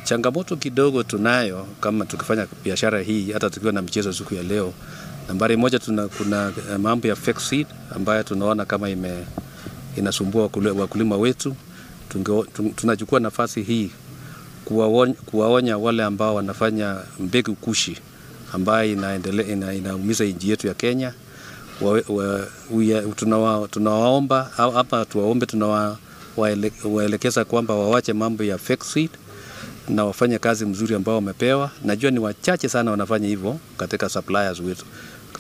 Changamoto kidogo tunayo kama tukifanya biashara hii, hata tukiwa na mchezo siku ya leo. Nambari moja, kuna mambo ya fake seed ambayo tunaona kama inasumbua wakulima wetu. Tunachukua nafasi hii kuwaonya wale ambao wanafanya mbegu kushi ambayo inaumiza nchi yetu ya Kenya. Tunawaomba hapa, tuwaombe, tunawaelekeza kwamba wawache mambo ya fake seed na wafanye kazi mzuri ambao wamepewa. Najua ni wachache sana wanafanya hivyo katika suppliers wetu,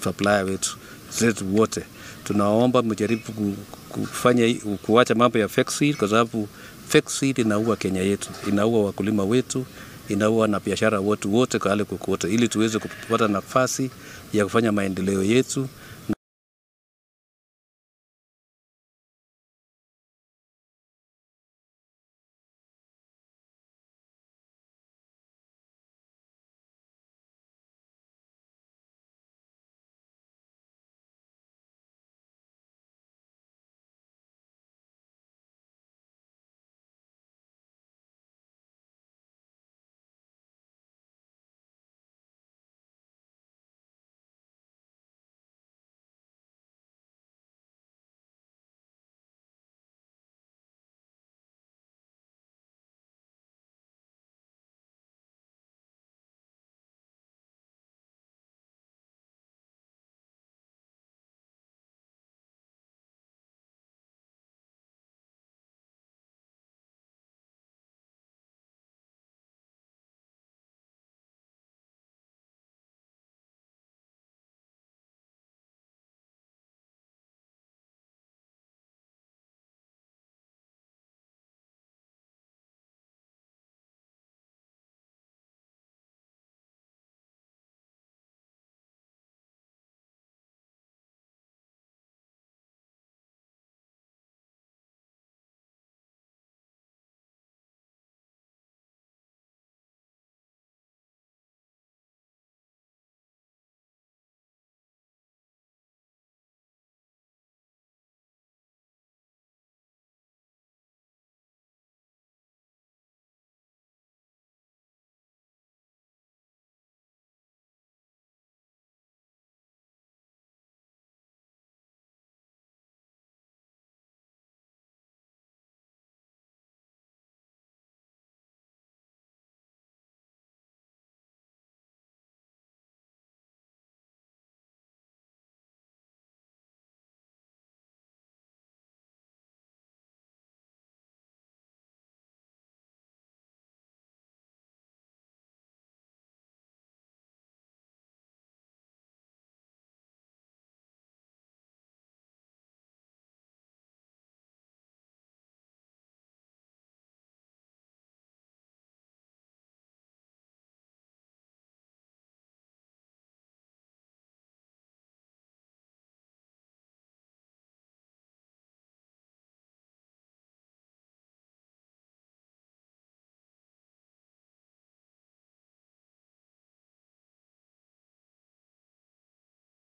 supplier wetu zetu wote. Tunawaomba mjaribu kufanya kuacha mambo ya fake seed, kwa sababu fake seed inaua Kenya yetu, inaua wakulima wetu, inaua na biashara wetu wote kwa hali kokote, ili tuweze kupata nafasi ya kufanya maendeleo yetu.